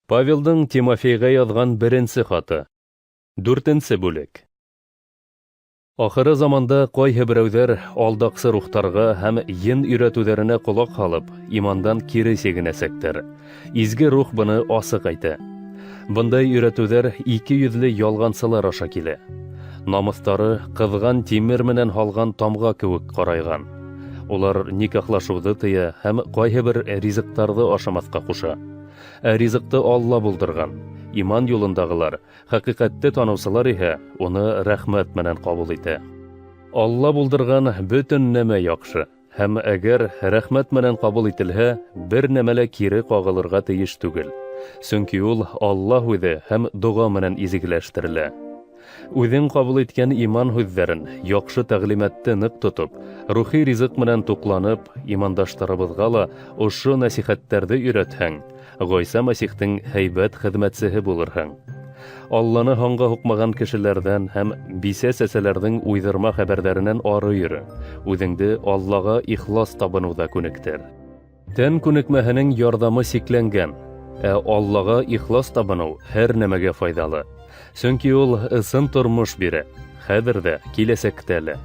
Павелдың Тимофейға яҙған беренсе хаты. Дүртенсе бүлек. Ахыры заманда ҡайһы берәүҙәр алдаҡсы рухтарға һәм ен өйрәтеүҙәренә ҡолаҡ һалып, имандан кире сигенәсәктәр. Изге рух быны асыҡ әйтә. Бындай өйрәтеүҙәр ике йөҙлө ялғансылар аша килә. Намыҫтары ҡыҙған тимер менән һалған тамға кеүек ҡарайған. Улар никахлашыуҙы тыя һәм ҡайһы бер ризыҡтарҙы ашамаҫҡа ҡуша. Ә ризыҡты Алла булдырған. Иман юлындағылар, хәҡиҡәтте таныусылар иһә уны рәхмәт менән ҡабул итә. Алла булдырған бөтөн нәмә яҡшы, һәм әгәр рәхмәт менән ҡабул ителһә, бер нәмә лә кире ҡағылырға тейеш түгел. Сөнки ул Алла һүҙе һәм доға менән изгеләштерелә. Үҙең ҡабул иткән иман һүҙҙәрен, яҡшы тәғлимәтте ныҡ тотоп, рухи ризыҡ менән туҡланып, имандаштарыбыҙға ла ошо нәсихәттәрҙе өйрәтһәң, Ғайса Мәсихтең һәйбәт хеҙмәтсеһе булырһың. Алланы һанға һуҡмаған кешеләрҙән һәм бисә-сәсәләрҙең уйҙырма хәбәрҙәренән ары йөрө, үҙеңде Аллаға ихлас табыныуҙа күнектер. Тән күнекмәһенең ярҙамы сикләнгән, ә Аллаға ихлас табыныу һәр нәмәгә файҙалы. Сөнки ул ысын тормош бирә, хәҙер ҙә, киләсәктә лә.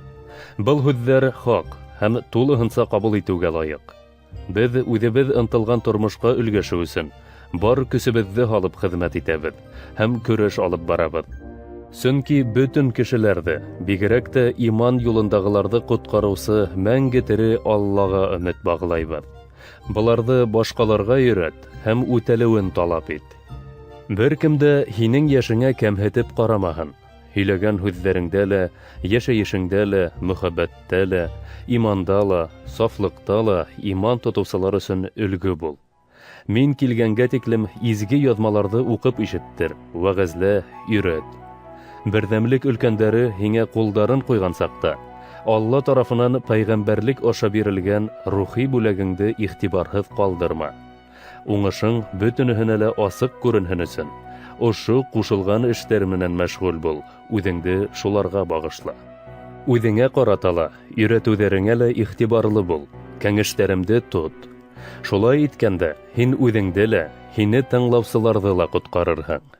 Был һүҙҙәр хаҡ һәм тулыһынса ҡабул итеүгә лайыҡ. Беҙ үҙебеҙ ынтылған тормошҡа өлгәшеү өсөн бар көсөбөҙҙө һалып хеҙмәт итәбеҙ һәм көрәш алып барабыҙ. Сөнки бөтөн кешеләрҙе, бигерәк тә иман юлындағыларҙы ҡотҡарыусы мәңге тере Аллаға өмөт бағлайбыҙ. Быларҙы башҡаларға өйрәт һәм үтәлеүен талап ит. Бер кем дә һинең йәшеңә кәмһетеп ҡарамаһын. Һөйләгән һүҙҙәреңдә лә, йәшәйешеңдә лә, мөхәббәттә лә, иманда ла, сафлыҡта ла иман тотоусылар өсөн өлгө бул. Мин килгәнгә тиклем изге яҙмаларҙы уҡып ишеттер, вәғәзлә, өйрәт. Берҙәмлек өлкәндәре һиңә ҡулдарын ҡуйған саҡта, Алла тарафынан пәйғәмбәрлек аша бирелгән рухи бүләгеңде иғтибарһыҙ ҡалдырма. Уңышың бөтөнөһөнә лә асыҡ күренһен өсөн, ошо ҡушылған эштәр менән мәшғүл бул, үҙеңде шуларға бағышла. Үҙеңә ҡарата ла, өйрәтеүҙәреңә лә иғтибарлы бул, кәңәштәремде тот. Шулай иткәндә, һин үҙеңде лә, һине тыңлаусыларҙы ла ҡотҡарырһың.